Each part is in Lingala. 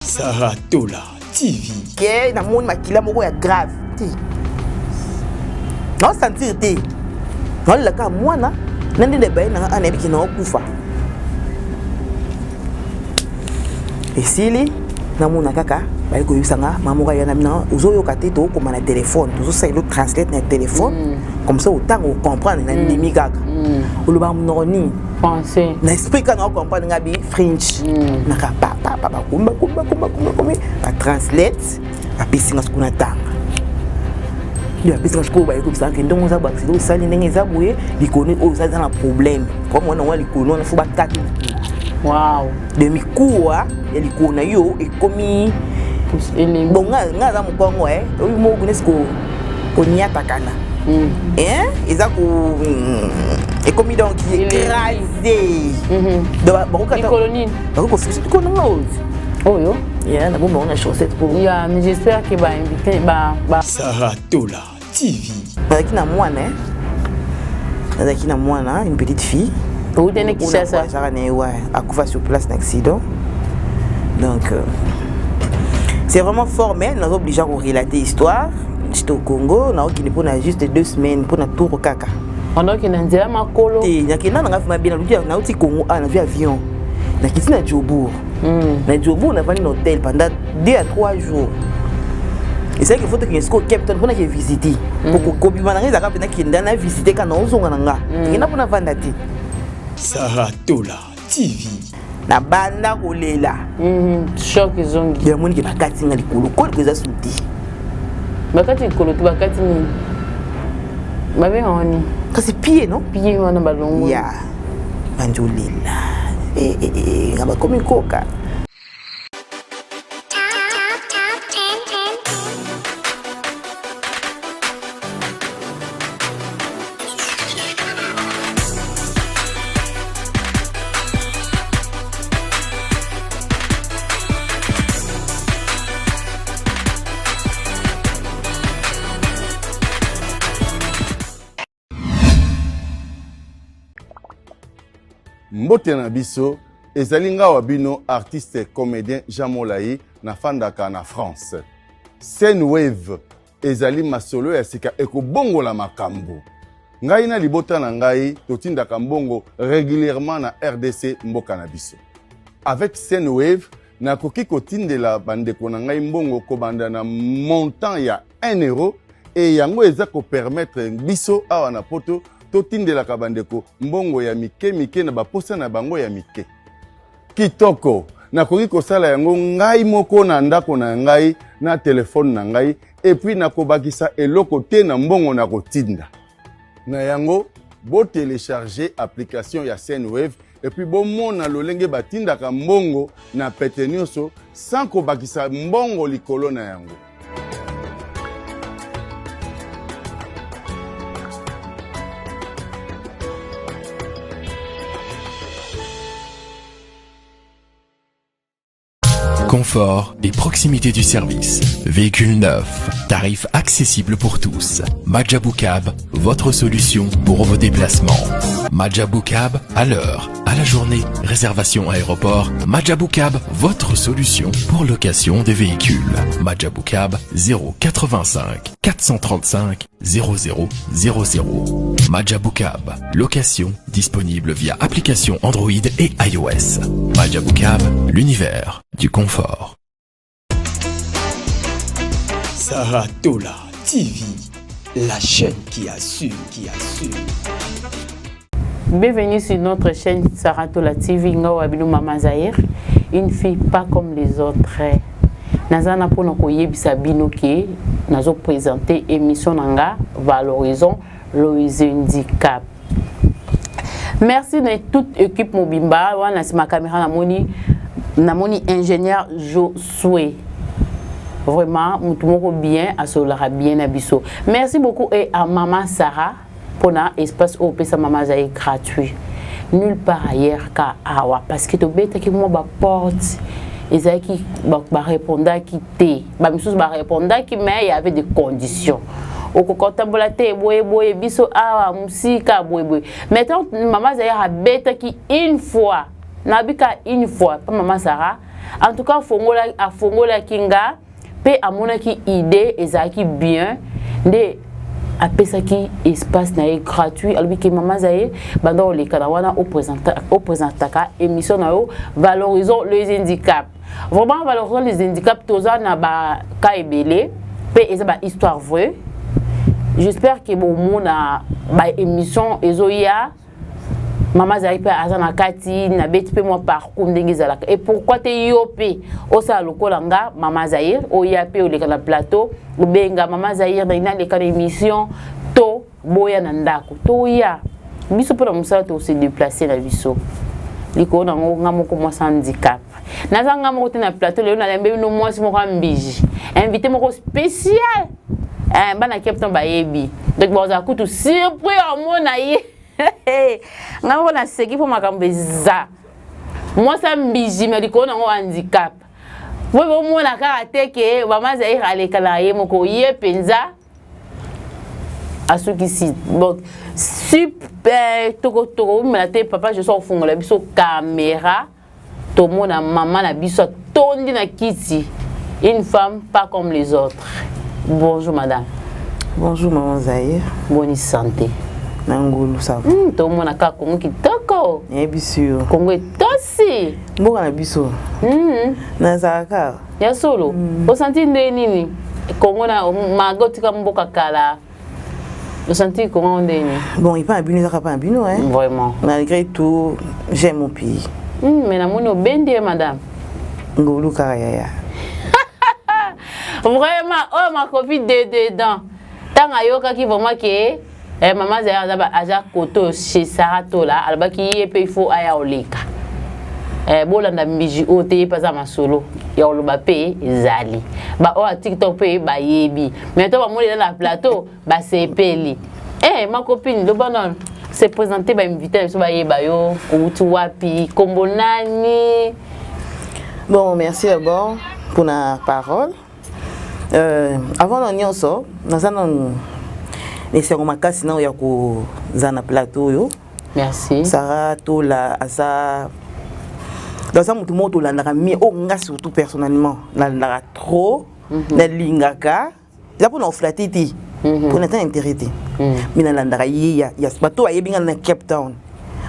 Sarah Tola TV. Ke namoni makila moko ya grave te. Naosentir te. Naolela kaka mwana na nde nabaye nanga ana yebiki naokufa. Esili namona kaka baye koyebisa nga mama moko aya na bino ozoyoka te tokokoma na telefone tozosala elo translate na telefone mm. comme ça otanga ocomprendre na ndimi mm. kaka mm. olobaka monoko nini français na esprit kaka na comprendre nga bi french naka papa bakomi bakomi bakomi bakomi bakomi batranslate bapesi nga sikoyo natanga nde bapesi nga sikoyo baye kobisa ke ndenge oza baaccident osali ndenge eza boye likolo oyo oza eza na problème problème wana wana likolo wana fo bakati wow. De mikuwa ya likolo na yo ekomi bon nga aza mokongo e oyi moko nesi koniatakana mm. eza ko ekomi donc écrasé mm-hmm. donc bakokata nini bakoki kofixe likolo na nga oyo oyo yeah, nabomba ngo na chaussette po yeah, mais j'espère que ba invité ba, ba... Sarah Tola TV. Nazalaki na mwana eh. Nazalaki na mwana une petite fille. Outi na Kinshasa. Azalaka na ye ouais, akufa sur place na accident. Donc euh, c'est vraiment fort mais naza obligé ko relater histoire. J'étais au Congo, naokende mpona juste 2 semaines mpona tour kaka. Onaokende na nzela makolo. Te, nakenda nanga vraiment bien, nauti nauti Congo ah nazwi avion. Nakiti na Jobourg. Na Jobourg navandi na hôtel pendant 2 à 3 jours. Ezalaki fo tokende sikoyo Cape Town mpona ke visite. Kobima na ngai ezalaka mpenza kenda na visite kaka naozonga na nga. Nakenda mpona vanda te. Sarah Tola TV. Nabanda kolela. Choc ezongi. Namoni ke bakati nga likolo koliko eza su te. Bakati likolo te, bakati nini? Babengaka nini? Kasi pied non? Pied wana balongo. Ya bandi olela nga bakomi koka. Mbote na biso ezali nga wa bino artiste comédien Jean Molayi, nafandaka na France. Sendwave ezali masolo ya sika ekobongola makambo. Ngai na libota na ngai totindaka mbongo régulièrement na RDC mboka na biso. Avec Sendwave nakoki kotindela bandeko na ngai mbongo kobanda na montant ya 1 euro e yango eza kopermettre biso awa na poto totindelaka bandeko mbongo ya mike mike na baposa na bango ya mike. Kitoko, nakoki kosala yango ngai moko na ndako na ngai na telefone na ngai et puis nakobakisa eloko te na mbongo na kotinda. Na yango botelecharge application ya Sendwave et puis bomona lolenge batindaka mbongo na pete nyonso sans kobakisa mbongo likolo na yango. Confort et proximité du service. Véhicule neuf, tarif accessible pour tous. Majabou Cab, votre solution pour vos déplacements. Majabou Cab, à l'heure, à la journée, réservation aéroport. Majabou Cab, votre solution pour location des véhicules. Majabou Cab, 085 435 00 00. Majabou Cab, location disponible via application Android et iOS. Majabou Cab, l'univers du confort. Sarah Tola TV, la chaîne qui assure, qui assure. Bienvenue sur notre chaîne Sarah Tola TV, Ngawa Bino Mama Zahir, une fille pas comme les autres. Naza na pona koyebisa bino ke nazo présenter émission nanga valorisons les handicaps. Merci na toute équipe mobimba wana sima caméra namoni namoni ingénieur Josué. Vraiment mutu moko bien asololaka bien na biso. Merci beaucoup et à maman Sarah pona espace oyo opesa mama azali gratuit nulle part ailleurs ka awa parce que tobetaki mwa baporte ezalaki barépondaki te, bamisusu barépondaki mais il y avait des conditions, okoka kotambola te boye boye, biso awa mosika boye boye. Maintenant mama azali abetaki une fois, nabika une fois pa mama Sarah. En tout cas, afongolaki nga mpe amonaki idée ezalaki bien, nde apesaki espace na ye gratuit. Alobi ke mama Zaire, banda oleka na wana, oprésentaka émission na yo Valorisons les handicaps. Vraiment, Valorisons les handicaps, toza na baka ebele mpe eza bahistoire vraie. J'espère ke bomona baémission ezoya. Mama azalaki mpe aza na kati, nabeti mpe mwa parcours ndenge ezalaka. Et pourquoi te yo mpe osala lokola nga mama Zaire, oya mpe oleka na plateau, obenga mama Zaire, ndenge naleka na émission to boya na ndako, toya biso mpo na mosala, tose déplace na biso likolo nango. Nga moko mwasi handicap, naza nga moko te na plateau. Lelo nalembe bino mwasi moko ya mbiji, invité moko spécial. Bana Cape Town bayebi, donc bazala kutu surpris omona ye. Nga moko naseki mpo makambo eza mwasi ya mbiji, me likolo nango handicap. Po bomona kaka te ke mama Zaire aleka na ye moko, ye mpenza asukisi. Bon, super, tokomela te. Papa Joso akofungola biso caméra, tomona mama na biso atondi na kiti, une femme pas comme les autres. Bonjour madame. Bonjour maman Zaire. Boni santé? Na ngolu, ça va. Tomona kaka Kongo kitoko. Nayebi sûr. Kongo etosi. Mboka na biso. Nazalaka. Ya solo. Osanti nde nini Kongo na maga otika mboka kala? Osanti Kongo nde nini? Bon, epa na bino ezaka pa na bino, hein. Vraiment. Malgré tout, j'aime mon pays. Mais namoni obendi ye, madame. Ngolu kaka, yaya. Vraiment, oyo makofi de dedans ntango ayokaki vraiment ke mama Zaire aza koto chez Sara Tola, alobaki ye mpe il faut aya oleka. Bolanda mbiji oyo te, ye mpe aza masolo ya koloba mpe ezali. Baoyo ya TikTok mpe bayebi, mais to bamoni eza na plateau, basepeli. Ma copine, loba nano, se présenter, bainvité na biso bayeba yo, outi wapi, kombo nani? Bon, merci d'abord pour la parole. Avant na nyonso, naza nanu esengo makasi nano ya kozala na plateau oyo. Merci. Sara Tola aza aza motu moko tolandaka mie oyo, nga surtout personnellement nalandaka trop. Nalingaka, eza mpona oflatter te, mpona ata intérêt te, mais nalandaka ye ya bato bayebi nga na Cape Town.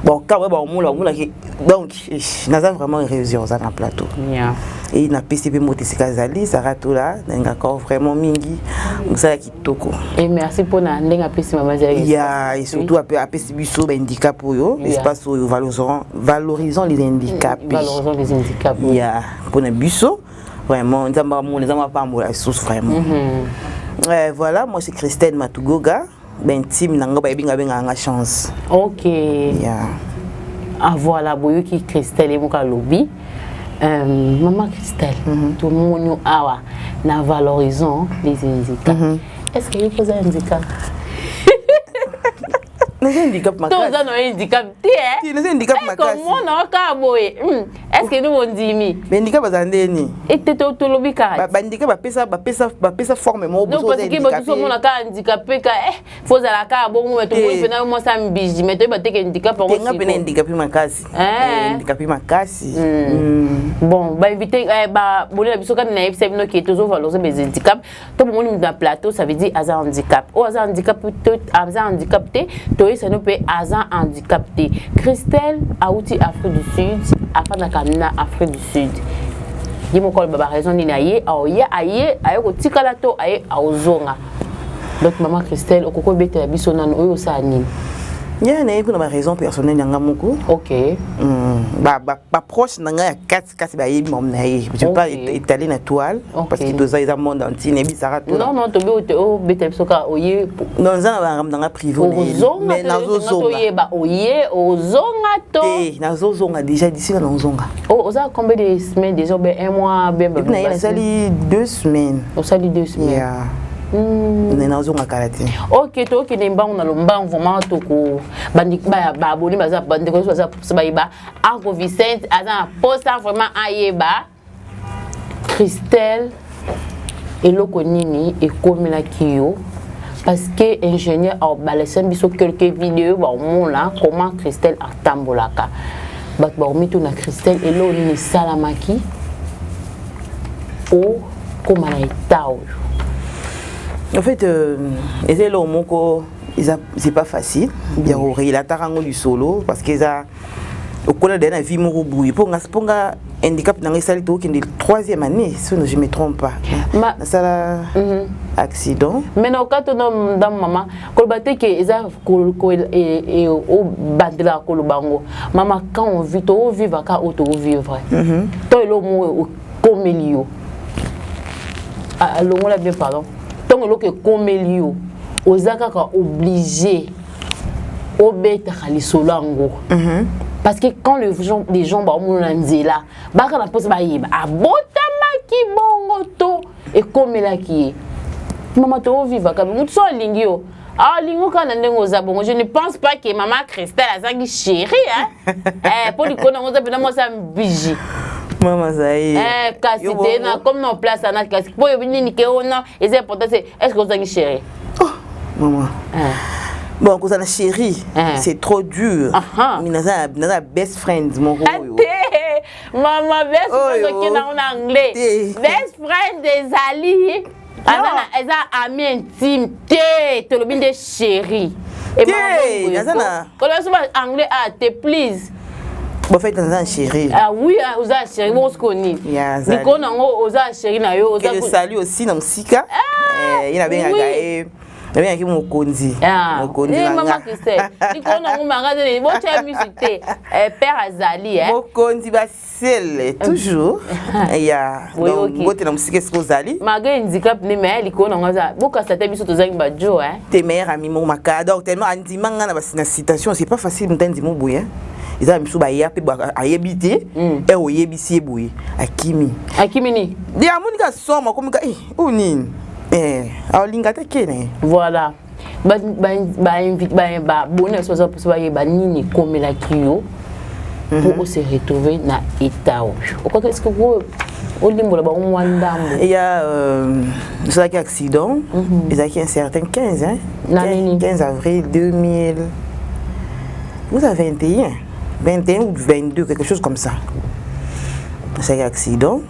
Bon, ka oyo baomona baomonaki, donc naza vraiment heureuse oza na plateau. E napesi mpe moto esika azali, Sara Tola, nalingaka vraiment mingi, mosala kitoko. Et merci mpona ndenge apesi mama Zaire. Ya, et surtout apesi biso bahandicap oyo espace oyo, valorisons les handicapés. Valorisons les handicaps. Ya, mpona biso vraiment, Nzambe amona, Nzambe apambola lisusu vraiment. Voilà, moi c'est Christelle Matugoga, baintime na nga bayebi nga, bengaka nga Chance. Ok. Yeah. Ah voilà, boyoki Christelle ye moko alobi. Mama Christelle, tomoni yo awa na Valorisons les handicaps. Est ce que yo mpo oza handicap? Naza handicap. To oza na handicap te? Ti, naza handicap makasi. Komona kaka boye, est ce que ni bondimi? Bahandicap bazala ndeni? Ete tolobi kaka. Bahandicap bapesa forme moko. Non, parce que bato so omona kaka handicapé ka faut ozala kaka bongo, mais tomoni mpena yo mwasi ya mbiji, mais toyeba te ke handicap yango. Tenga mpena handicapé makasi. Handicapé makasi. Bon, bainvité baboni na biso kani, nayebisa bino ke tozovaloriser les handicaps. To bomoni moto na plateau, ça veut dire aza handicap. Oyo aza handicap te, aza handicap te, toyesano mpe aza handicap te. Christelle auti Afrique du Sud, afandaka na Afrique du Sud. Ye moko aloba baraison nini aye aoya, aye kotikala to aye aozonga. Donc mama Christelle, okoki obetela biso nano oyo osala nini? Ya, nayebi mpona baraison personnelle yanga moko. Baproche na ngai ya kati kati bayebi mamu na ye. Je pas étaler na toile parce que toza eza monde entier nayebisaka. To non, non, tobi obetela biso kaka oye. Non, eza na makambo na nga privé. Mais nazozonga, toyeba oye ozonga to? Te, nazozonga déjà, d'ici là nazozonga. Oh, oza combien de semaines déjà? Be un mois bien? Depuis naye nasali 2 semaines. Osali 2 semaines? Yeah. Nazonga kala te. Ok, tokende mbangu na lombangu vraiment. Toko baabone baza, bandeko nyonso baza posa bayeba. Uncle Vicent aza na posa vraiment ayeba Christelle, eloko nini ekomelaki yo, parce que ingénieur aobalesa biso quelques vidéos, baomona comment Christelle atambolaka. Bato bakomituna Christelle, eloko nini esalamaki. Okóma na état oyo? En fait, eza eloko moko eza, c'est pas facile ya korelataka yango lisolo, parce que eza okola deya na vie moko boye. Mpo nga handicap na ngai esali, tokokende troisième année si je me trompe pas. Nasala accident. Mais na okati ndambo, mama, koloba te ke eza obandelaka koloba yango. Mama, quand on vit, toovivre ka oyo toovivre to eloko moko ekomeli yo, longola bien, pardon, ntongo eloko ekomeli yo, oza kaka obligé obetaka lisolo yango, parce que quand les gens baomona na nzela, baka na mposa bayeba abotamaki bongo to ekomelaki ye. Mama, toovivaka motu so alingi yo, alingi kaka na ndenge oza bongo. Je ne pense pas que mama Christelle azangi chéri, hein, mpo likolo nango oza mpena mwasi ya mbiji. Mama Zaire. Eh, kasi te na comme na place ana, kasi mpo oyebi nini ke ona eza important, c'est est ce que ozangi chéri? Oh mama, bon, kozala chéri, c'est trop dur. Mais naza best friend moko oyo. Te, mama, best friend okende yango na anglais. Best friend ezali eza ami intime te, tolobi nde chéri. Koloba so anglais a te, please. Bon, fait, naza chéri. Ah oui, oza chéri bongo sikoyo nini likolo nango oza chéri na yo? Oza sali aussi na mosika, ye nabengaka ye, nabengaki mokonzi. Mokonzi. Mama Christelle, likolo nango manga botya misu te, père azali. Mokonzi basele toujours ya mbote na mosika esika ozali. Malgré handicap ne, mais likolo nango aza bokasa te, biso tozangi bajo. Te, meilleur ami moko makaya, donc tellement andima nga na citation, c'est pas facile moto andima boye. Eza na misu baya mpe ayebi te ere oyebisi ye boye, akimi. Akimi nini? De amoni ka somo, akomi ka oyo nini, aolinga te kene. Voilà, baboni biso baza mposa bayeba nini ekomelaki yo mpo ose retrouver na état oyo. Okoki, est ce que olimbola bango mwa ndambo? Eya, ezalaki accident, ezalaki un certain 15, hein? Na nini? 15 avril 2000, vous avez 21, 21 ou 22, quelque chose comme ça. Ezalaki accident,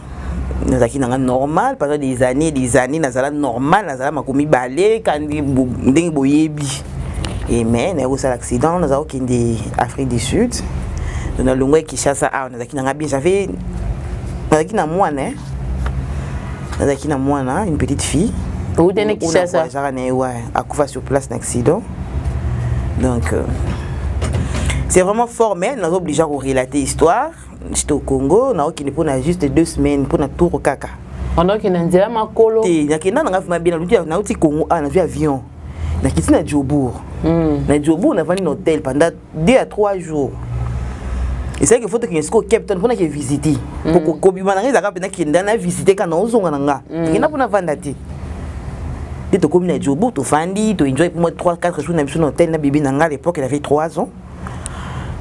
nazalaki nanga normal pendant des années, des années nazala normal, nazala makolo mibale kandi ndenge boyebi. E mais naye kosala accident, nazala kokende Afrique du Sud. Donc nalongwaki Kinshasa awa, nazalaki nanga bien, j'avais, nazalaki na mwana, nazalaki na mwana, une petite fille. Outene Kinshasa? Azalaka na ye, ouais, akufa sur place na accident. Donc c'est vraiment fort, mais naza obligé korelater histoire. J'étais au Congo, naokende mpona juste 2 semaines, mpona tour kaka. Ondokende na nzela makolo? Te, nakenda nanga vraiment bien. Nauti Congo awa, nazwi avion, nakiti na Jobourg. Na Jobourg, navandi na hôtel pendant 2 à 3 jours. Esalaki fo tokende sikoyo Cape Town mpona ke visite. Kobima na ngai ezalaka mpe nakenda na visite kaka, naozonga na nga. Nakenda mpona vanda te. Nde tokomi na Jobourg, tofandi, toenjoy mpo mwa 3 4 jours na biso na hôtel na bébé na nga. À l'époque, elle avait 3 ans.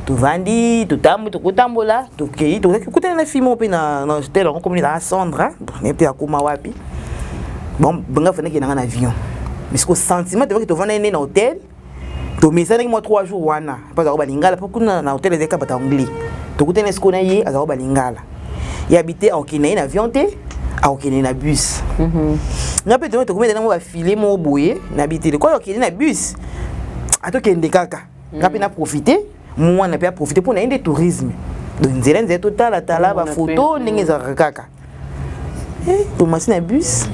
Tovandi, totambo, tokotambola, tokei, tokutana na fille moko mpe na hôtel yango, komi ezalaka Sandra, nayebi te akoma wapi. Bon, nga fandaki nanga na avion, mais siko sentiment tevaki, tovanda nde na hôtel, tomesanaki mwa 3 jours wana mpo azalaka balingala, mpo kuna na hôtel ezalaki bato anglais. Tokutani sikoyo na ye, azalaka balingala, ye abi te akokende na ye na avion te, akokende na bus. Nga mpe tokomi na mwa bafile moko boye, nabi te lokola akokende na bus, atokende kaka. Nga mpe na profite, mwana mpe aprofite mpo na ye nde tourisme. Donc nzela nzela, totalatala bafoto ndenge ezalaka kaka. Tomati na bus,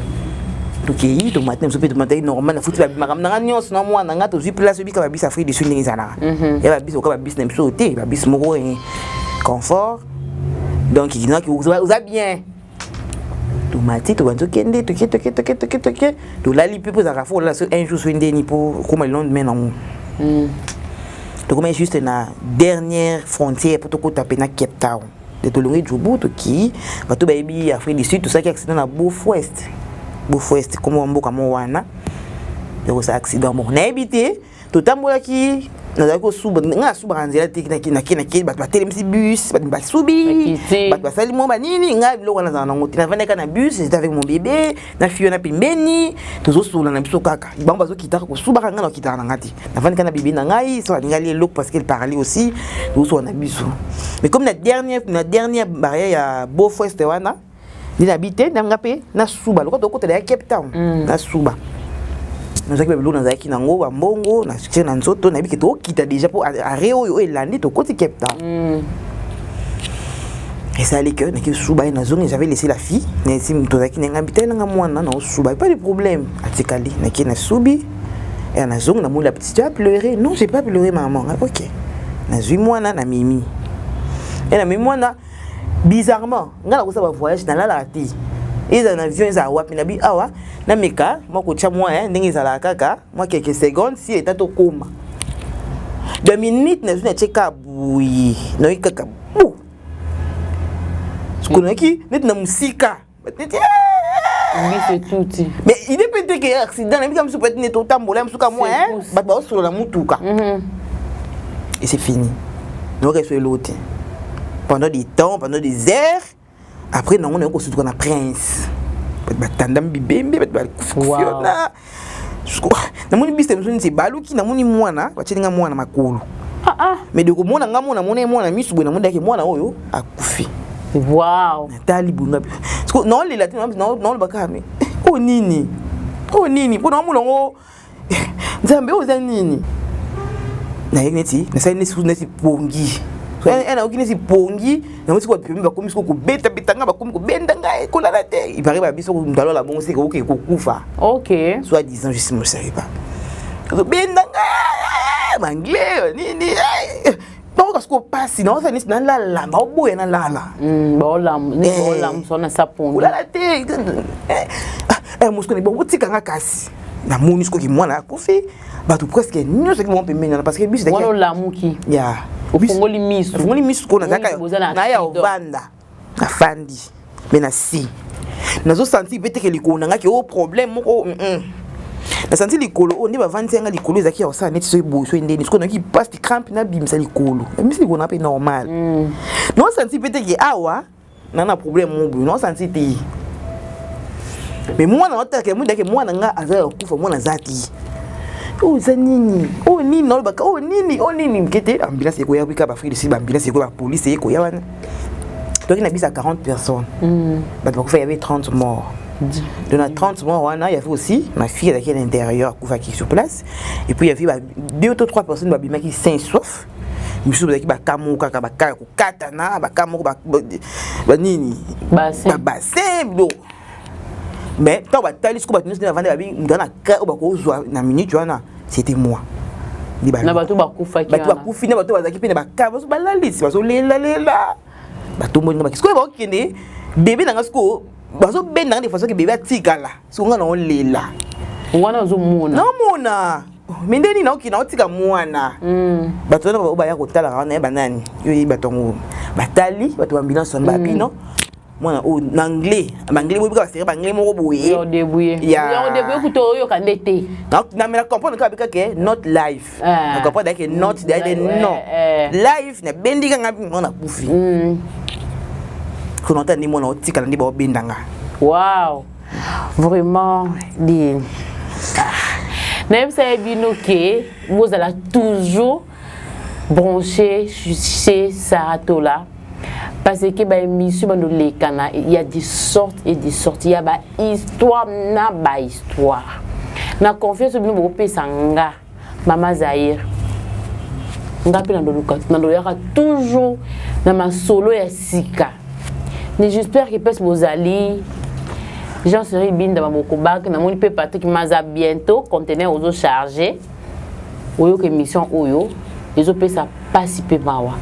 tokei, tomati na biso mpe, tomataki normal, nafuti makambo nanga nyonso na mwana nga, tozwi place. Obika babus Afrique du Sud ndenge ezalaka, ya babus oka babus na biso te, babus moko confort, donc oza bien. Tomati, tobandi tokende, toke, toke, toke, toke, toke, tolali mpe, mpo ezalaka fo olala so un jour so ndeni mpo okóma le lendemain nango. Tokomi juste na dernière frontière mpo tokota mpe na Cape Town. Nde tolongi Jobu, tokei. Bato bayebi Afrique du Sud, tosalaki accident na Beaufort West. Beaufort West, kombo ya mboka mo wana. Tokosala accident moko, nayebi te, totambolaki, nazalaki kosuba, ngai nasubaka nzela te. Nake, nake, bato batelemisi bus, bato basubi, bato basali mwa banini, ngai biloko wana nazala nango te. Navandaki na bus, j'étais avec mon bébé na fille wana pembeni, tozosola na biso kaka. Bango bazokitaka kosubaka, ngai nakitaka na ngai te. Navandi kaka na bébé na ngai, so alingi ali eloko parce qu'elle parlait aussi, tozosola na biso. Mais comme na dernière barrière ya Beaufort wana, Nde nabi te, nga mpe nasuba lokola tokotela ya Cape Town. Nasuba, nazwaki babiloko nazalaki nango, bambongo natie na nzoto. Nayebi ke tokokita déjà, mpo arrêt oyo oyo elandi tokoti Cape Town. Esali ke naki suba ye, nazongi. J'avais laissé la fille neti moto azalaki na ngai, bitelanga mwana na osuba, pas de problème. Atikali, naki nasubi e, nazongi, namoni la petite: "Tu as pleuré?" "Non, j'ai pas pleuré, maman." Ok, nazwi mwana na mimi e, namemi mwana. Bizarrement, ngai nakosala bavoyage, nalalaka te. Ezala na avion, ezala wapi, nabi awa nameka mwa kotya mwa ndenge ezalaka kaka mwa quelques secondes si eta tokóma. De minute nazwi, natie kaka boye, nayoki kaka bu sikoyo, neti na mosika neti Biso tuti. Mais il est peut-être que accident nayebi ka mosusu, peut-être neti otambola mosuka mwa bato baosolola mutuka et c'est fini. Nayoka eso elo te pendant des temps, pendant des heures. Après nango nayoki kosutuka na Prince, bato batandami bibembe, bato bakufiona. Namoni biste mosusu neti ebaluki, namoni mwana batielinga mwana makolo. Mais de komona nga mona, mona ye mwana misu boye, namoni dake mwana oyo akufi. Natali bonga, naolela te, naoloba kaka: "Me oyo nini? Oyo nini?" Mpo naomona yango, Nzambe, oyo eza nini? Nayebi neti nasali neti pongi, nayoki neti pongi. Namoni sikoyo bato pembeni bakomi sikoyo kobetabeta nga, bakomi kobenda ngai, kolala te. Ipare babiso moto alola bongo seke oke kokufa. Soit disant, je ne savais pas, benda ngai, banglais nini, naoka sikoyo pasi, naosala neti nalala, baoboya nalala. Baolamusa na sa pongi. Kolala te mosiko, botikanga. Kasi namoni sikoki mwana akufi, bato presque nyonso eki bango pembeni wana, parce que biso wana olamuki. Ya. Ofungoli miso. Ofungoli miso ko nazalaka naya ovanda, nafandi, me na si nazosentir mpe teke likolo na ngaki o problème moko. Nasanti likolo oyo nde bavandisi yanga, likolo ezalaki ya kosala neti soki boye, soki ndeni. Soki nayoki pasi, crampe, nabimisa likolo, nabimisa likolo na mpe normal. Naosanti mpe teke awa na problème moko boye, naosanti te. Mais mwana otalaka, mondake mwana nga aza ya kokufa, mwana aza te. Oyo eza nini? Oyo nini? Naolobaka: "Oyo nini? Oyo nini?" Moke te, ambulance ekoya wika, baAfrique du Sud, baambulance ekoya, bapolice ekoya wana. Toki na biso ya 40 personnes, bato bakufa, y avait 30 morts. Donc na 30 morts wana, il y avait aussi ma fille azalaki à l'intérieur, akufaki sur place. Et puis il y avait ba, deux ou trois personnes babimaki sain sauf. Misusu bazalaki baka moko kaka, baka ya kokatana, baka moko banini, babassin. Donc mais ntango batali sikoyo bato nyonso nde bavandi, babi moto wana ka oyo bakozwa na minute wana, c'était moi. Na bato bakufaki. Bato bakufi na bato bazalaki mpe na baka balalisi, bazolelalela, batomboli nga baki. Sikoyo bakokende bebe na nga, sikoyo bazobenda nga de façon ke bebe atikala. Sikoyo nga naolela. Wana ozomona. Naomona, me nde nini naokende naotika mwana? Bato wana oyo baya kotalaka wana, ya banani yo yebi bato yango, batali bato baambulance wana, babino mwana oyo na anglais, banglais boyebi kaka basere banglais moko boye. Odébrouille kuta oyoka nde te. Na me na comprendre kaka bikake not life, na comprendre ke not de non life. Nabendi kanga, mwana akufi. Kono nde mwana otikala nde baobendanga. Wow, vraiment di nayebisa ye bino ke bozala toujours branché chez Saratola, parce que baémission bandolekana, il y a des sortes et des sortes, il y a bahistoire na bahistoire. Na confiance bino bokopesa nga Mama Zaire, nga mpe nandoyaka toujours na masolo ya sika. Mais j'espère que mpesi bozali Jean Seri Binda maboko bak. Namoni mpe Patrick Maza, bientôt conteneur ozocharge. Oyoka émission oyo ezopesa mpasi mpe mawa.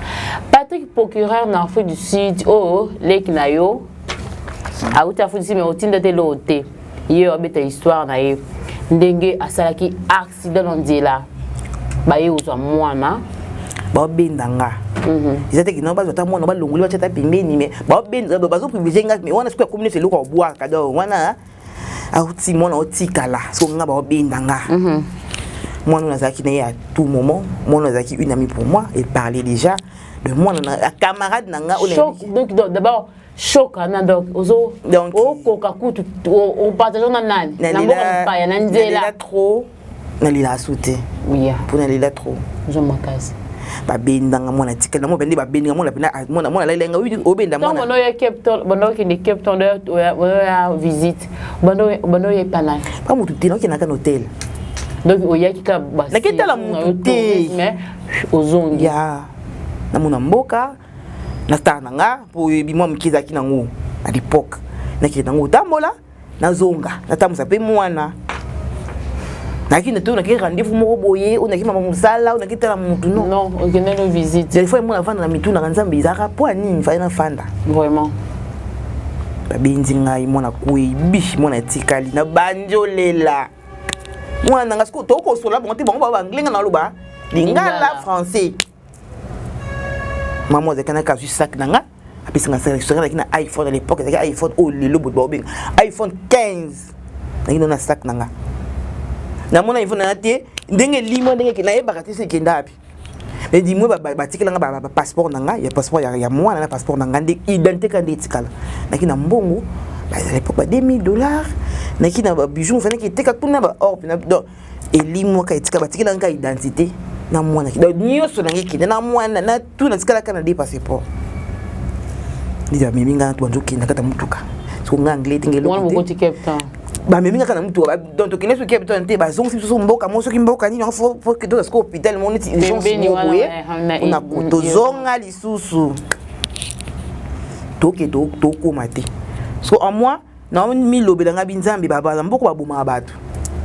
Patrick, procureur na Afrique du Sud, oyo leki na yo auti Afrique du Sud, mais otinda te eloko te. Ye abeta histoire na ye ndenge asalaki accident na nzela, baye kozwa mwana. Baobenda nga, eza te kino bazwa ata mwana, balongoli, batya ata pembeni, mais baobenda, bazoprivilégie nga. Mais wana sikoyo akomi neti eloko ya kobwaka. Donc wana auti mwana otikala, siko nga baobenda nga. Mwana oyo nazalaki na ye à tout moment, mwana azalaki une amie pour moi, elle parlait déjà de mwana na camarade na nga. Choc. Donc d'abord choc wana, donc ozo okoka kutu opartage na nani na mboka mopaya na nzela? Nalela trop, nalela asu te mpo nalela trop. Ozo makasi. Babendanga mwana, tikali na mwana, nde babendinga mwana pena, mwana mwana alalela nga, obenda mwana. Bando ya Cape Town, bando okende Cape Town, oya visite, bando oya epa nani? Pa motu te, nakendaka na hotel. Donc oyaki ka naketala motu te. Mais ozongi. Ya namona mboka, natala na nga, mpo oyebi mwa moke ezalaki nango à l'époque, nakende nango otambola, nazonga, natambusa mpe mwana. Naki na to naki rendez-vous moko boye, oyo naki mama mosala, oyo naki tala motu, non. Non, okende no visite. Des fois mona vanda na mitu naka Nzambe ezalaka mpo ya nini fai nafanda. Vraiment. Babenzi ngai, mwana kwei bi, mwana etikali na bandi olela mwana nanga. Sikoyo tokosola bango te, bango ba banglenga, naloba lingala, français. Mama azalaki naka, azwi sac na nga, apesi nga sac. Azalaki na iPhone à l'époque, ezalaki iPhone oyo lelo boto baobenga iPhone 15. Naki no na sac na nga, namona iPhone nanga te, ndenge elimwa, ndenge nayebaka te so ekenda wapi. Mais du moins batikelanga bapasseport na nga, ya passeport ya mwana na passeport na nga, nde identité ka nde etikala. Naki na mbongo à l'époque ba 2000 $, naki na babijou, fanaki eteka kuna, ba or. Donc elimwaka, etika, batikelanga ka identité na mwana. Donc nyonso nange ekende na mwana na tu, natikalaka na de passeport. Nde bamemi nga, to banzokenda kata motuka, siko nga anglais te. Ngeloko te, bamemi nga kaka na motuka. Donc tokende soki Cape Town te, bazongisi biso mboka mo, soki mboka nini yango, fo toza sikoyo hôpital mo neti urgence moko boye, mpona tozonga lisusu, toke tokóma te. So en moi naomilobela nga binzambe babala mboka babomaka bato,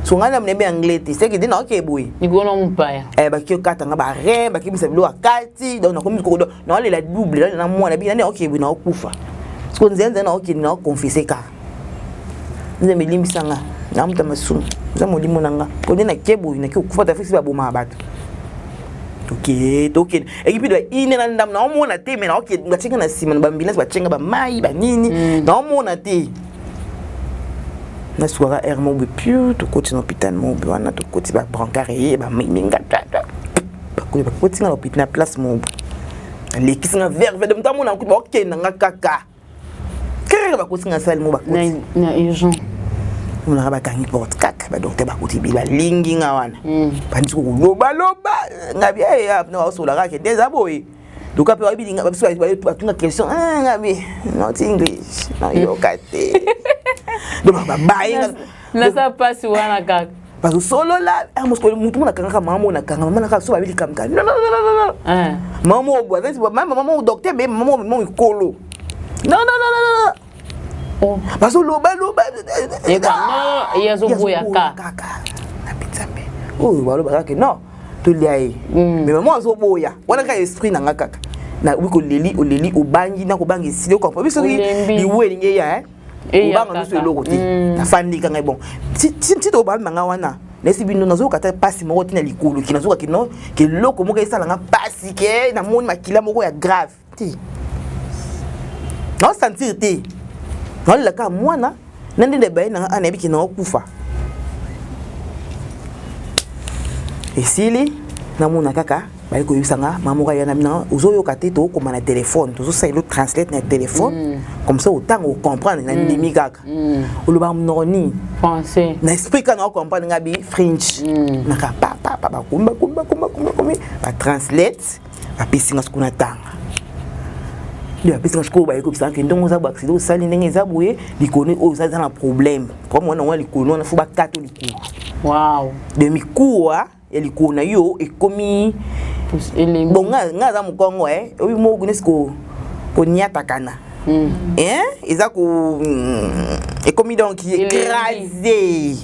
so ngai na nayebi anglais te, seke nde naoke boye. Likolo mopaya. Baki okatanga barein, bakibisa biloko ya kati. Donc nakomi naolela double, naolela na mwana biki nani, naoke boye, naokufa. Siko nzela nzela naokende, naoconfesse kaka: Nzambe, elimbisanga, namuta masumu, eza molimo na nga, po nde nake boye, nake kokufa. Tafisi babomaka bato. Toke, tokende ekipi ba ine na ndambo, naomona te, me naoke batienga na nsima na baambulance, batienga bamai banini, naomona te. Nasukaka aire mobe piu, tokoti na hôpital mobe wana, tokoti babrancard eye, bameminga, bakoti nga na hôpital na place mobe, alekisi nga vert vert, moto amona kutu, bakokenda nga kaka kaka, bakoti nga sale mo, bakoti na urgent. Omonaka bakangi porte kaka, badocteur bakoti bi, balingi nga wana, bandisi kolobaloba nga bi baosola kaka nde eza boye. Luka mpe bayebi biso, batunga question nga bi not English, nayoka te. Donc babaye. Naza mpasi wana kaka. Bazosolola mutu mona akangaka mama moko, nakanga mama naka so babi likambo kaka non non non non, mama moko, mama moko docteur, be mama moko mikolo, non non non non non, bazolobaloba. Ye azoboya kaka na Nzambe oyo balobaka ke non, tolia ye, mais mama azoboya wana kaka. Esprit na nga kaka nawi koleli, oleli, obangi na kobanga, esili, ocomprendre biso soki liwa elingi eya, obanga nyonso, eloko te. Nafandi kanga bon ti tobambi nga wana, nayesi bino, nazoyoka ta mpasi moko te na likolo, ke nazoyoka kino ke eloko moko esalanga mpasi, ke namoni makila moko ya grave te, naosentir te. Naolela kaka mwana na ndenge baye nanga, a nayebi ke naokufa. Esili, namona kaka baye koyebisa nga, mama moko aya na bino: ozoyoka te, tokokoma na telefone, tozosala elo translate na telefone, comme ça otanga ocomprendre. Na ndimi kaka, olobaka monoko nini? Français. Na esprit kaka naocomprendre nga bi french, naka papapa, bakomi bakomi bakomi bakomi bakomi, batranslate, bapesi nga sikoyo natanga. Nde bapesi nga sikoyo, baye koyebisa ke ndenge oza boye, accident osali, ndenge eza boye, likolo oyo oza na problème, problème wana wana likolo wana, fo bakata likolo. De mikuwa ya likolo na yo ekomi bon. Nga aza mokongo oyi moko nesi koniatakana, eza ko ekomi donc écrasé,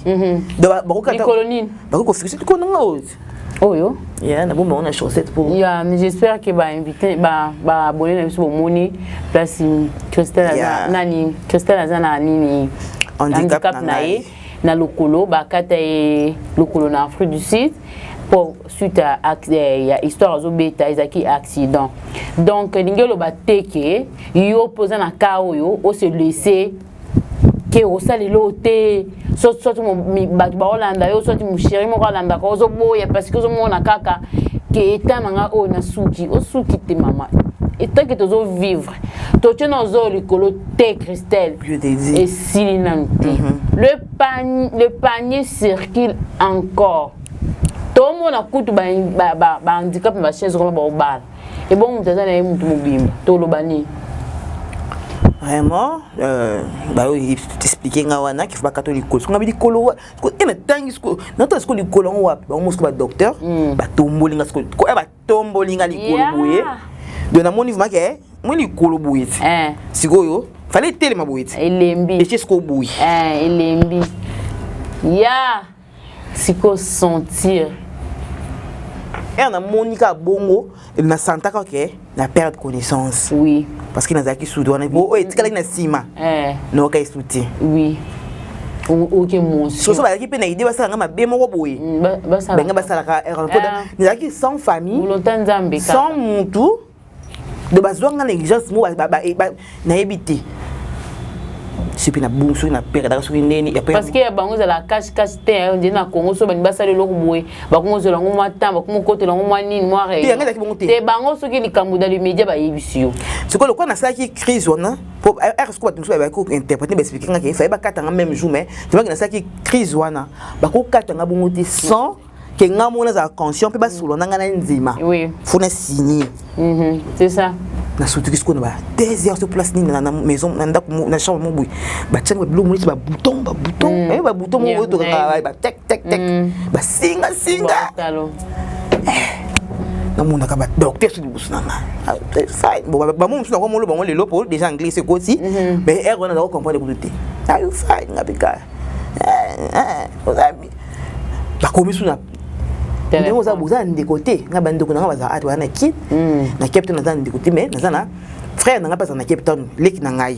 donc likolo nini? Bakoki kofixe likolo nanga oyo. Oyo. Ya nabomba ngo na chaussette po. Ya, j'espère que bainvité, baabonné na biso bomoni place Christelle aza nani. Christelle aza na nini? Handicap na ye na lokolo, bakata ye lokolo na Afrique du Sud po suite ya ya histoire azobeta, ezalaki accident. Donc elingi oloba te ke yo mpo oza na ka oyo ose laisser ke osalela oyo te, soit bato baolanda yo, soit mochéri moko alandaka, ozoboya parce que ozomona kaka ke eta na nga oyo nasuki, osuki te. Mama, etake tozovivre, totie na ozo likolo te. Christelle, esili nanu te. Le panier circule encore. Tomona kutu bahandicap na bachaise koma baobala, ebongo moto aza na ye motu mobimba, toloba nini? Vraiment, bayo expliquer nga wana qu'il faut bakata likolo. Nga likolo e natangi siko, natala siko likolo yango wapi. Bango mosiko badocteur batomboli nga siko, batomboli nga likolo boye. Donc namoni vraiment ke moi likolo boye ti sikoyo fallait etelema boye ti. Elembi. Etie sikoyo boye. Elembi ya sikoyo sentir. Ere namoni kaka bongo, nasantaka ke na perdre connaissance. Parce que nazalaki sudu wana oyo etikalaki na nsima, nayoka esu te. Oui, oke motion. Soso bazalaki mpe na idée basalanga mabe moko boye, bange basalaka. Nazalaki sans famille. Volonté Nzambe. Sans mutu de bazwanga négligence mo nayebi te soki na bungu, soki na perdaka, soki ndeni. Parce que ya bango ezala cache cache te. Nde na Congo so balingi basala eloko boye, bakomi ozela yango mwa temps, bakomi okotela yango mwa nini, mwa Ezalaki bongo te. Te, bango soki likambo dans le média, bayebisi yo. Sikoyo lokola nasalaki crise wana, po ere sikoyo bato mosusu bayaki kointerpréter, baexpliquer nga ke faye bakatanga même jour, mais tobaki nasalaki crise wana, bakokatanga bongo te sans ke nga moko nazala conscient mpe basolo na nga na ndima. Faut na signer. C'est ça. Nasutuki sikoyo na ba 2 heures sur place nini, na maison, na ndako, na chambre mo boye, batianga babiloko neti babouton, babouton, babouton moko oyo tokaka ba tek tek tek, basinga singa. Namonaka badocteur so liboso na nga, fine. Bon, bamo mosusu nango molo bango lelo po déjà anglais ekoti, mais heure wana nazako comprendre kutu te. Are you fine? Nga bika bakomi su na ndenge oza, boza na ndeko te. Nga bandeko na nga bazala ate baza na Kine, na Cape Town. Naza na ndeko te, mais naza na frère na nga mpe aza na Cape Town, leki na ngai,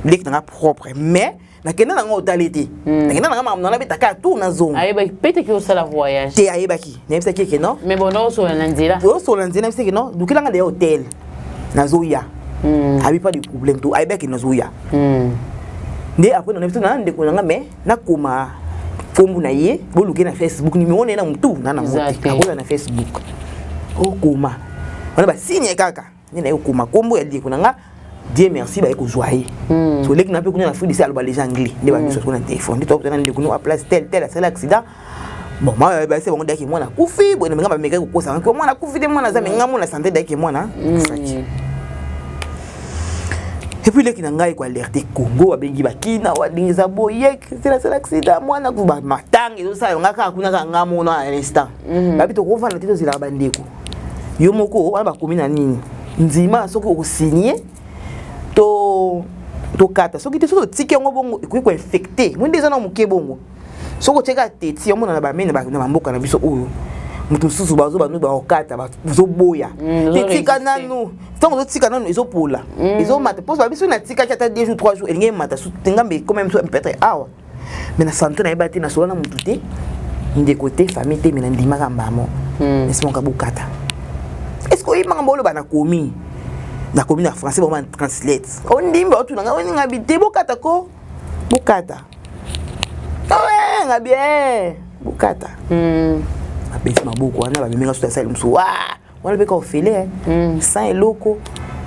leki na nga propre, mais nakenda nango otali te. Nakenda nanga makambo nanga, nabetaka tour, nazonga. Ayebaki peut-être osala voyage? Te, ayebaki. Nayebisaki eke non. Mais bon, osola na nzela. Osola na nzela. Nayebisaki non, lukelanga deya hotel, nazoya. Abi pas de problème to ayebaki nazoya. Nde après nayebi na ndeko nanga, mais nakoma kombo na ye, boluke na Facebook, numéro na ye na motu na nango te, akoza na Facebook, okoma wana basigne kaka nde naye okoma kombo ya ndeko na nga. Dieu merci, baye kozwa ye. So leki na mpe kuna na Afrique aloba déjà anglais, nde babiso kuna na téléphone nde tokutana ndeko no a place tel tel, asali accident. Bon, ma base bango daki mwana akufi boye, nga bamekaki kokosa nga mwana akufi te, mwana aza me nga mona santé daki mwana akufaki. Et puis leki na ngai koalerte Congo, babengi bakina walingi eza boye, nasala accident, mwana matanga ezosala nga kaka kuna kaka nga mona. À l'instant babi tokovanda te, tozelaka bandeko yo moko wana bakomi na nini, ndima soki okosigne to tokata, soki te, soki otiki yango bongo ekoki koinfecter. Moi nde eza na moke bongo, soki otieka teti omona na bamene na bamboka na biso oyo, moto mosusu bazo banu bakokata, bazoboya te, tika nanu. Ntango ozotika nanu, ezopola, ezomata, mpo babiso natikaki ata 2 jours, 3 jours, elingi emata ngambe ekoma miso peut-être awa. Mais na santé nayeba te, nasola na motu te, ndeko te, famille te, mais nandimaka mbamo esimonka bokata. Est ce que oyebanga baoloba? Nakomi, nakomi na français, bango translate, ondimba otuna nga oninga bi te, bokata ko bokata nga bien, bokata. Bapesi maboko wana, bameminga soki asali mosusu wana mpe ka ofele sans eloko,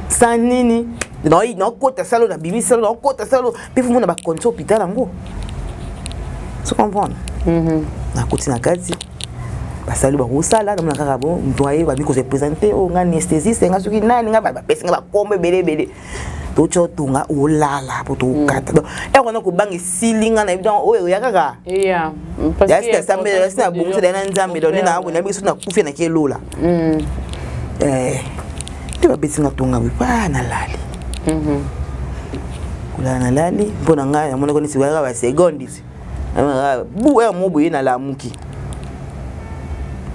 sans nini, naokota salo, nabimi salo, naokota salo mpe fomona bacondition hôpital yango, so comprendre. Nakoti na kati, basali bakosala, namona kaka bo moto aye, babi kose présenter oyo nga anesthésiste, nga soki nani, nga bapesi nga bakombo ebele ebele, totya otonga olala po tokata. Donc ere wana kobanga esili nga, nayebi donc oyo oya kaka yasi na bongisa na Nzambe. Donc nde nayebi soki nakufi, naki elola nde babeti nga tonga boye pa nalali. Kolala nalali, mpo na ngai namonaki neti kaka baseconde bu ere mo boye nalamuki,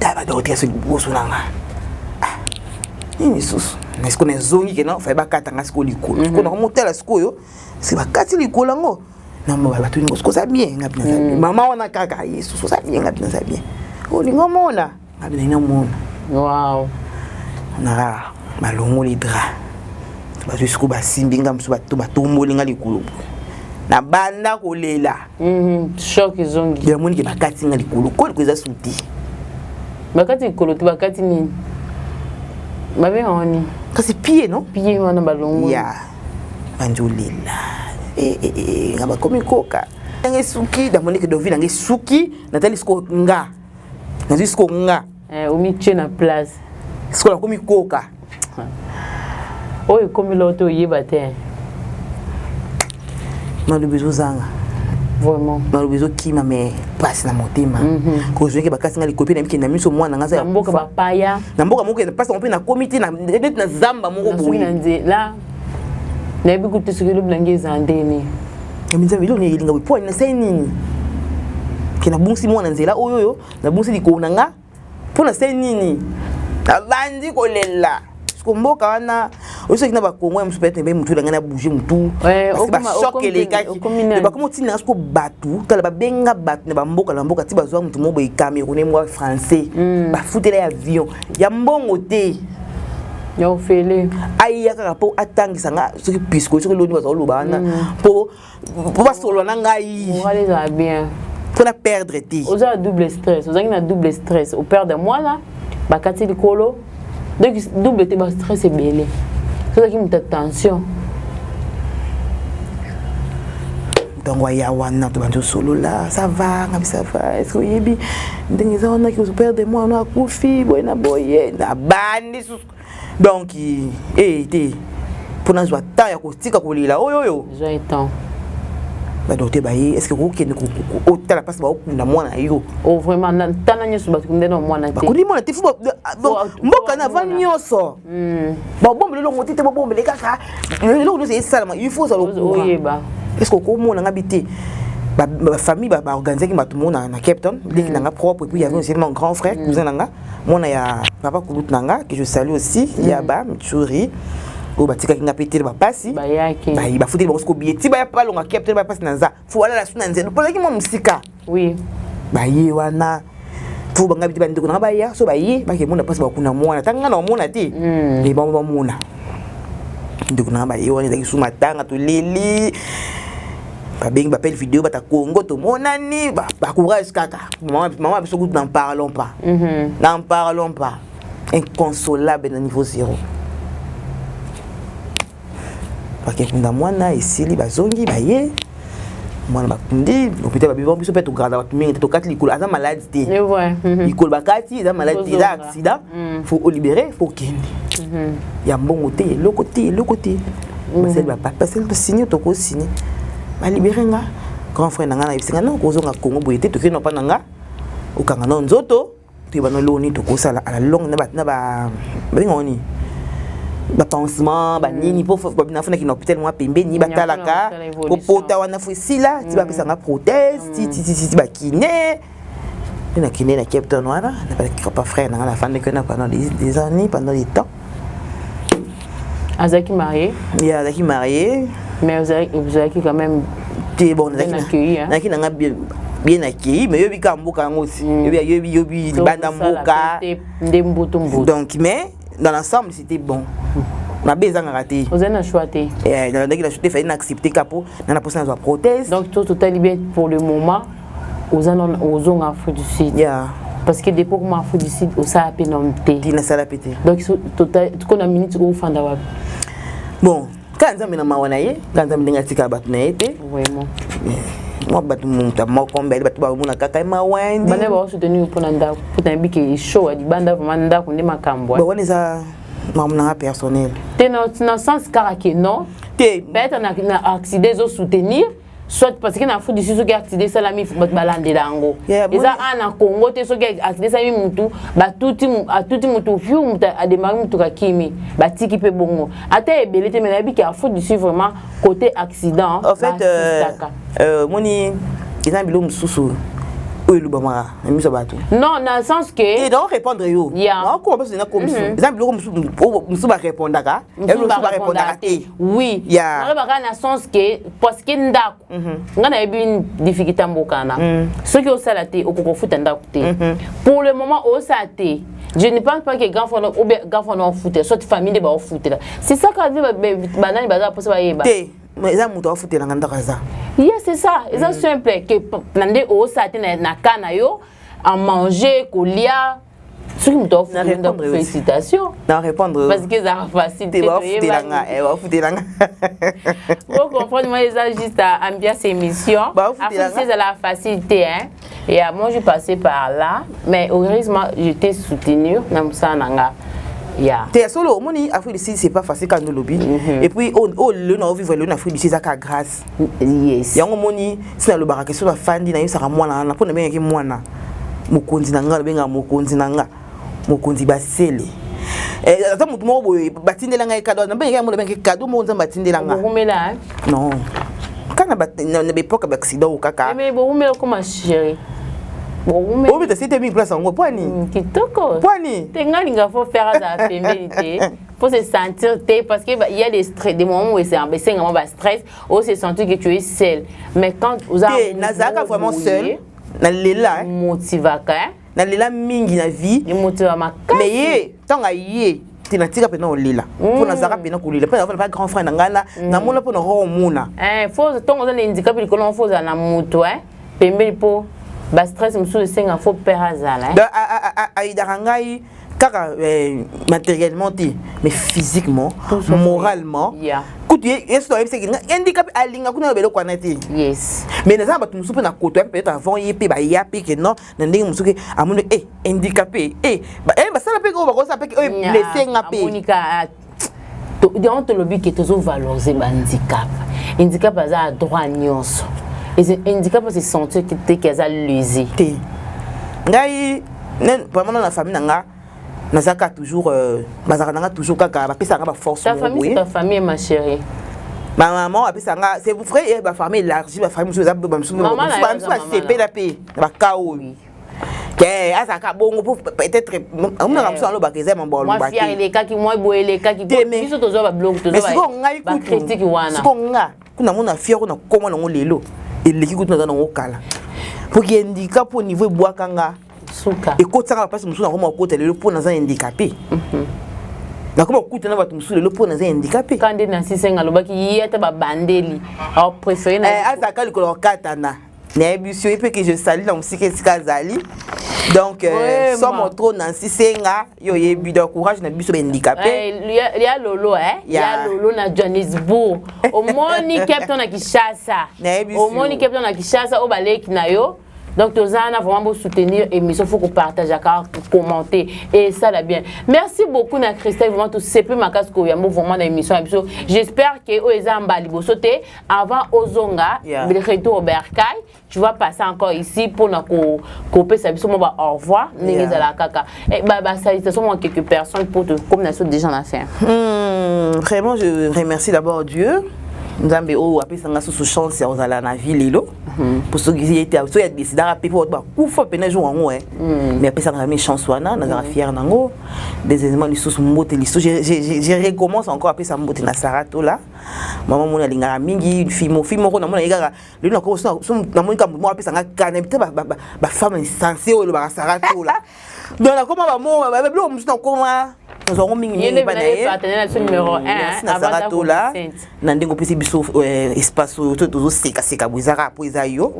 ta badocteur so liboso na nga. Nini lisusu? Na sikoyo nazongi ke na faye bakata nga sikoyo likolo, sikoyo nakomotala sikoyo si bakati likolo yango. Bato ningo sikoyo oza bien? Nga mpe naza bien. Mama wana kaka ye susu, oza bien? Nga mpe naza bien. Olingi omona? Nga mpe nalingi namona. Naka balongoli drap, bazwi sikoyo, basimbi nga mosusu, bato batomboli nga likolo boye, nabanda kolela. Choc ezongi. Namoni ke bakati nga likolo ko likolo eza su te. Bakati likolo te, bakati nini, babengaka nini? Kasi pied, non? Pied wana balongoli. Ya bandi olela nga bakomi koka nanga esuki. Namoni ke dovi nanga esuki, natali sikoyo nga. Nazwi siko nga. Eh, omitie na place. Siko nakomi koka. Oyo ekomi loto oyeba te. Maloba ezozanga. Vraiment. Maloba ezokima, mais mpasi na motema. Kozwaki bakasi nga likopi na mikende na miso, mwana nga aza na mboka bapaya. Na mboka moko mpasi yango mpe nakomi te neti na zamba moko boye. Na nzela nayebi kutu soki elobi nange eza ndeni. Nzambe, eloko nini elinga boye? Po nasali nini ke nabungisi mwana nzela oyo? Oyo nabungisi likolo na nga, mpo nasali nini? Nabandi kolela. Siko mboka wana oyo, soki na bakongo ya mosusu, peut-être mpe mutu na ngai na bouge mutu, bachoc elekaki. Bakoma otinda siko bato, tala, babenga bato na bamboka na mboka ti bazwa mutu moko boye, Camerounais mwa Français, bafutela ya avion ya mbongo te. Ya ofele. Aya kaka mpo atangisa nga soki pisco, soki loni baza koloba wana, mpo basolola na ngai. Moral ezala bien. Mpo na perdre te. Oza na double stress, ozalaki na double stress: operdre mwana, bakati likolo, donc double te, bastress ebele. Ozalaki moto ya tension. Ntango aya wana, tobandi osolola: "Ça va?" Ngabi: "Ça va." "Est ce que oyebi ndenge eza wana ki ozoperdre mwana, akufi boye na boye?" Nabandi susu. Donc e te, mpo nazwa temps ya kotika kolela oyo oyo. Zwa temps. Badocteur baye: "Est ce que okokende otala mpasi baokunda mwana yo?" Oh, vraiment, ntana nyonso bato nde na mwana te. Bakundi mwana te. Fu mboka na avant nyonso babombela elongo te, te bobombele kaka eloko nyonso esalama, il faut ozala courant. Oyeba. Est ce que okomona nga bi te? Bafamille baorganisaki bato mo na Cape Town, leki na nga propre, et puis il y avait aussi mon grand frère, cousin na nga, mwana ya papa kulutu na nga, que je salue aussi, ya ba Mitsuri oyo batikaki nga mpe te bapasi. Bayaki. Bafuteli bango siko billet ti baya, balonga Cape Town, bapasi na nza fo balala su na nzela mpo azalaki mwa mosika. Baye wana, fo banga bi te, bandeko na nga baya so baye, bakemona mpasi bakuna mwana, tanga nga na omona te, e bango bamona. Ndeko na nga baye wana, ezalaki su matanga, toleli, babengi baappel vidéo, bata Congo, tomonani, bacourage kaka. Mama biso kutu, n'en parlons pas, n'en parlons pas, inconsolable na niveau zéro. Bakekunda mwana, esili, bazongi, baye mwana bakundi hôpital, babiba biso mpe togarda bato mingi te, tokati likolo, aza malade te. Likolo bakati, eza malade te, eza accident, faut olibérer, faut okende ya mbongo te, eloko te, eloko te. Basali basali, tosigne, tokosigne, balibérer nga. Grand frère na nga nayebisi nga: "Non, kozonga Congo boye te, tokende mpa na nga, okanga no nzoto, toyeba no loni tokosala à la longue na babenga nini, bapansement banini, mpo nafunaki na hôpital mwa pembeni, batalaka popota wana, fo esila ti bapesanga prothèse, ti ti ti ti bakine." Mpe nakende na Cape Town wana na papa frère na nga, nafandaki wana pendant des années, pendant des temps. Azalaki marié? Ye azalaki marié. Mais ozalaki quand même te, bon, bien accueilli, hein? Nazalaki nanga bien, bien accueilli, mais yobi kaka mboka yango si yobi, yobi libanda mboka. Nde mbutu mbutu. Donc, mais dans l'ensemble, c'était bon, mabe ezangaka te. Ozali na choix te. Nalandaki na choix te, fallait na accepter ka po na mposa nazwa prothèse. Donc to totali bien, pour le moment oza ozonga Afrique du Sud? Yeah. Parce que depuis okoma Afrique du Sud, osala mpe nano te. Ti nasala mpe te. Donc kona minute ofanda wapi? Bon, kaka Nzambe na mawa na ye, kaka Nzambe ndenge atikaka bato na ye te. Vraiment. Mwa bato, moto moko mbele, bato bamona kaka mawendi. Bana baosoutenir mpona ndako, mpo nayebi ke show ya libanda, vraiment ndako nde makambo. Bon, wana eza makambo nanga personnel. Te, na sens kaka ke non. Te. Peut-être na accident ezosoutenir, soit parce que na Afrique du Sud, soki accident esalami, bato balandela yango. Eza a na Congo te, soki accident esalami, mutu batuti, atuti mutu fiu, mutu adémarrer mutuka kimi, batiki mpe bongo, ata ebele te. Mais nayebi ke Afrique du Sud, vraiment, côté accident, en fait, moni eza biloko mosusu oyo elobamaka na miso ya bato. Non, na sens ke te, nao répondre yo, naokoma mpe na komiso, eza biloko mosusu barépondaka, mosusu barépondaka te. Oui, nalobaka na sens ke parce que ndako, nga nayebi difficulté ya mboka na soki osala te, okoki kofuta ndako te. Pour le moment osala te, je ne pense pas que grand frère ou bien grand frère na ofutela, soit famille nde baofutela. C'est ça ka banani baza mposa bayeba. Te, eza moto afutelanga ndako aza. Yeah, c'est ça, eza simple ke na nde osala te na ka na yo à manger, kolia, soki moto aofutela ndako, félicitation. Na répondre. Parce que ezalaka facile te. Baofutelanga, baofutelanga. Bo comprendre moi, eza juste ambiance émission. Afrique ezalaka facile te, hein. Yeah, moi, je passais par là, mais heureusement, j'étais soutenue na mosala na nga. Yeah. Te, ya solo, omoni, Afrique du Sud, c'est pas facile. Quand olobi, et puis oyo lelo na ovivre lelo na Afrique du Sud, ezaka grâce. Yango omoni, si nalobaka ke so nafandi, nayebisaka mwana wana, mpo nabengaki mwana mokonzi na nga, nabengaka mokonzi na nga, mokonzi basele. Ata motu moko boye batindela ngai cadeau, nabengaki yango, nabengaki cadeau moko Nzambe atindela nga. Bokumela, hein? Non, kaka na baépoque ya baaccident oyo kaka. Mais bokumela koma chéri. Bokumela. Obeta sete mingi place yango po ani? Kitoko. Po ani? Te, nga linga faut faire azala pembeni te. Faut se sentir te, parce que il y a des stress, des moments où c'est un ba stress, où se sentir que tu es seul. Mais quand vous avez Te, nazalaka vraiment seul, nalela, hein. Motivaka, hein? Nalela mingi na vie. Motiva makasi. Mais ye, ntango aye te, natika mpena kolela, mpo nazalaka mpena kolela, mpo nazala pa grand frère na ngai, namona mpo na komona. Faut ntongo oza na handicap likolo, faut ozala na moto, hein, pembeni, mpo bastress mosusu esenga faut père azala, hein. Donc ayidaka ngai kaka matériellement te, mais physiquement, moralement. Kutu ye so ayebisaki handicap, alinga kuna biloko wana te. Mais naza na bato mosusu mpe na koto ya peut-être avant ye mpe baya mpe ke non, na ndenge mosusu ke amoni e handicapé e basala mpe oyo bakosala mpe oyo blesse nga mpe. Amonika yango, tolobi ke tozovaloriser bahandicap. Handicap aza na droit nyonso. Handicap se sentir te ke aza lésé. Te, ngai vraiment, na famille na nga, nazalaka toujours, bazalaka na nga toujours kaka, bapesaka nga baforce. Ta famille, c'est ta famille, ma chérie. Ma maman apesaka nga, c'est vrai, bafamille élargie, bafamille mosusu eza bamosusu basepela mpe na baka oyo ke azalaka bongo, po peut-être omonaka mosusu alobaka eza mambo alobaka elekaki mwa boye, elekaki biso tozwa babiloko. Sikoyo ngai kutu, sikoyo nga kuna mona fier na koma nango lelo, eleki kutu naza nango kala, poki handicap po niveau ebwaka nga. Suka. Ekotisaka bapasi mosusu, nakoma kokota lelo mpo naza handicapé, nakoma kokuta na bato mosusu lelo mpo naza handicapé. Ka nde Nansi Senga alobaki ye ata babandeli apréféré. Azalaka likolo kokatana, nayebi so ye mpe ke je sali na mosika esika azali. Donc somo trop, Nansi Senga, yo oyebi. Donc courage na biso bahandicapé. Ya lolo, ya lolo na Johannesburg, omoni Cape Town na Kinshasa, omoni Cape Town na Kinshasa oyo baleki na yo. Donc toza wana vraiment bosoutenir émission, faut kopartageaka, commenter et esala bien. Merci beaucoup na Christelle, vraiment tosepe makasi koyambo vraiment na émission ya biso. J'espère ke oyo eza mba liboso te. Avant ozonga, retour au bercail, tu vas passer encore ici mpona kopesa biso mwa ba au revoir ndenge ezalaka kaka, basalutation mwa quelques personnes pour te comme na biso déjà na fin. Vraiment, je remercie d'abord Dieu, Nzambe oyo apesanga susu chance ya kozala na vie lelo, po soki ye te, soki adécidaka mpe po bato bakufa mpena jour yango, mais apesanga mi chance wana, nazala fière nango. Deuxièmement, lisusu mbote, lisusu je recommence encore apesa mbote na Sara Tola, mama moni alingaka mingi, fille moko namona ye kaka lelo, namoni kaka moto moko apesanga kana te, bafemme insensé oyo elobaka Sara Tola. Donc nakoma bamo biloko mosusu, nakoma nazwango mingi mingi epai na ye. Merci na Sara Tola na ndenge opesi biso espace oyo to tozosekaseka boye, ezaka po eza yo.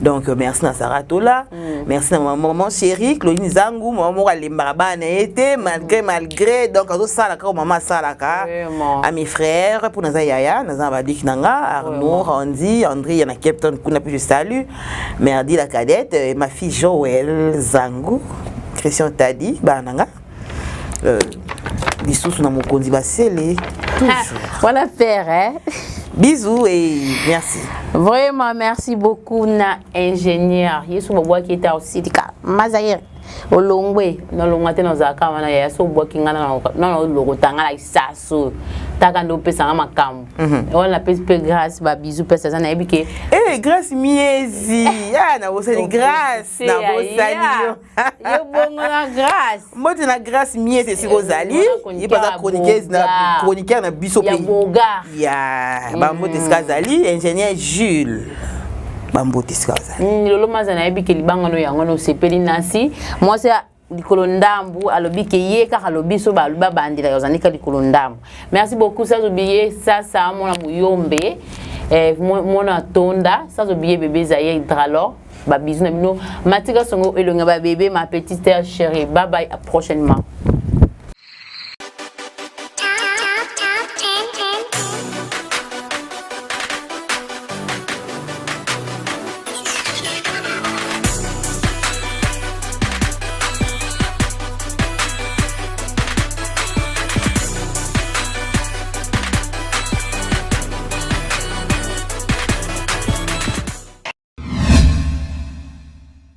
Donc merci na Sara Tola, merci na maman chérie Claudine Zangu, mama moko alembaka bana na ye te malgré malgré, donc azosala kaka mama asalaka. À mes frères, mpo naza yaya, naza na badiki na nga, Arnaud, Randy, André ya na Cape Town kuna, mpe je salue Merdi la cadette, ma fille Joël Zangu, Christian Tadi, bana na nga, lisusu na mokonzi basele toujours. Voilà père, hein? Bisous et merci. Vraiment, merci beaucoup na ingénieur Yesu babwaki ete osilika Mazaire olongwe, nalongwa te, nazalaka wana yaya. So obwaki nga nana olokota nga na lisaso taka nde opesanga makambo wana. Napesi mpe Grâce babizu mpesa aza, nayebi ke. Eh, Grâce Miezi, ah, nabosani Grâce, nabosani yo. Yo bongo na Grâce. Mbote na Grâce Miezi esika ozali, ye mpe aza chroniqueur na biso. Mpe ya bambote esika azali, ingénieur Jules, bambote esika azali. Lolo maza, nayebi ke libanga no yango na osepeli. Nasi mwasi likolo ndambu alobi ke ye kaka alobi so balobi babandelaka ozali ka likolo ndambu. Merci beaucoup, sans oublier sasa mwana muyombe, mwana tonda, sans oublier bébé Zaye Dralor. Babisous na bino, matika songo elonga babébé, ma petite sœur chérie. Bye bye, à prochainement.